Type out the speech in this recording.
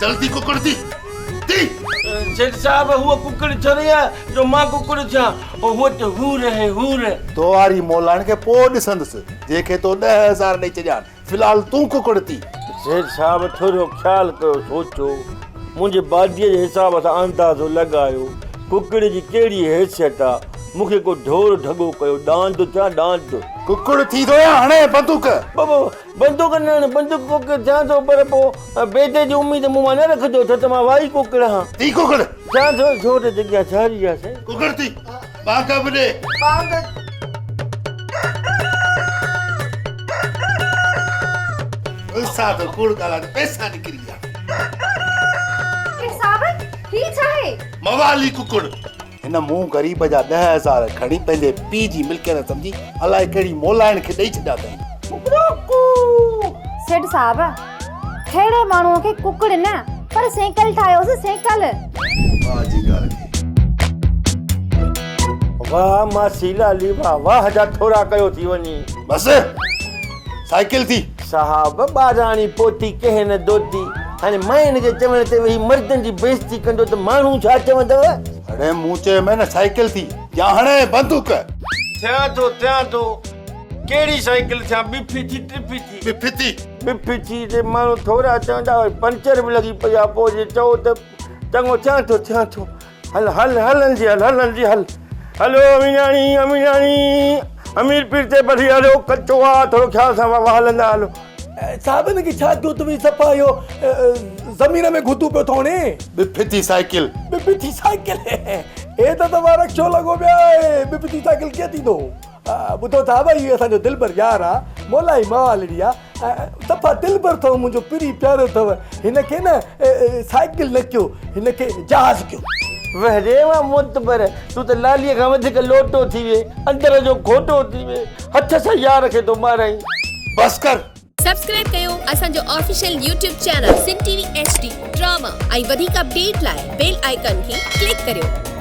جلدي ڪڪڙ ٿي ٿي. سيٺ صاحب هوء ڪڪڙ ٿوري آ جو مان ڪڪڙ ٿيان. هوء ته حور آهي حور. تو واري مولائڻ کي پوء ڏسندس جنهن کي تو 10,000 ڏئي ڇڏيا آهن. في الحال تون ڪڪڙ ٿي. سيٺ صاحب ٿورو خيال ڪيو سوچو. منهنجي باديء جي حساب سان اندازو لڳايو ڪڪڙ جي ڪهڙي حيثيت آ. مون کي ڪو ڍور ڍڳو ڪيو ڏاند ٿيان ڏاند. ڪڪڙ ٿي ٿو يا هڻي بندوق. بابا بندوق نه هڻ بندوق ڪوڪڙ ٿيان ٿو پر پوء بيدي جي اميد مون مان نه رکجو ڇو ته مان وائي ڪوڪڙ آهان. ٿي ڪڪڙ. ٿيان ٿو ڇو ته جڳيان ڇاري آ سائين. ڪڪڙ ٿي ٻانگ به ڏي. ٻانگ. پئسا ته ڪوڙ ڳالهائي ته پئسا نڪري ويا. پير صاحب هي ڇا آهي؟ موالي ڪڪڙ. هن مون غريب جا 10,000 کڻي پنهنجي پيء جي ملڪيت سمجهي الائي ڪهڙي مولائڻ کي ڏئي ڇڏيا اٿائين. سيٺ صاحب ههڙي ماڻهوء کي ڪڪڙ نه پر سينڪل ٺاهيوس سينڪل. واهه جي ڳالهه کي. واهه ماسي لالي واهه واهه جا ٿورا ڪيو ٿي وڃي. بس سائيڪل ٿي. صاحب ٻاراڻي پوتي ڪنهن نه ڌوتي. هاڻي ماين جي چوڻ تي ويهي مردن جي بيعزتي ڪندو ته ماڻهو ڇا چوندو؟ اڙي مون چيو نه سائيڪل ٿي يا هڻي بندوق. ٿيان ٿو ٿيان ٿو ڪهڙي سائيڪل ٿيان ٻڦي ٿي ٽڦي ٿي. ٻڦي ٿي. ٻڦي ٿي تي ماڻهو ٿورا چوندا پنچر به لڳي پئي آ پوء جي چئو ته چڱو ٿيان ٿو ٿيان ٿو. هل هل هل جي هل هل جي هل هلو اميراڻي اميراڻي امير پير تي ٻڌي هلو ڪچو آ ٿورو خيال سان بابا هلندا هلو. صاحب هن کي ڇا ٿيو توهين صفا اهو زمين ۾ گهتو پيو ٿو هڻي. ٻه ڦٿي سائيڪل. ٻه ڦٿي سائيڪل هي ته توهان رڪشو لڳو پيو آهي ٻه ڦٿي سائيڪل ڪيئن ٿيندو. ٻڌو صاحب هي اسان جو دلبر يار آ مولائي موالڙي آ صفا دلبر اٿو منهنجو پرين پيارو اٿو هن کي نه سائيڪل نه ڪيو هن کي جهاز ڪيو. وه ري وه معتبر تون ته لاليء کان وڌيڪ لوٽو ٿي وئين اندر جو کوٽو ٿي وئين هٿ سان يار کي ٿو مارائين. بس ڪر. سبسڪرائب ڪيو اسان جو official YouTube channel Sindh T V H D drama ۽ وڌيڪ اپڊيٽ لاء بيل آئيڪان کي ڪلڪ ڪريو.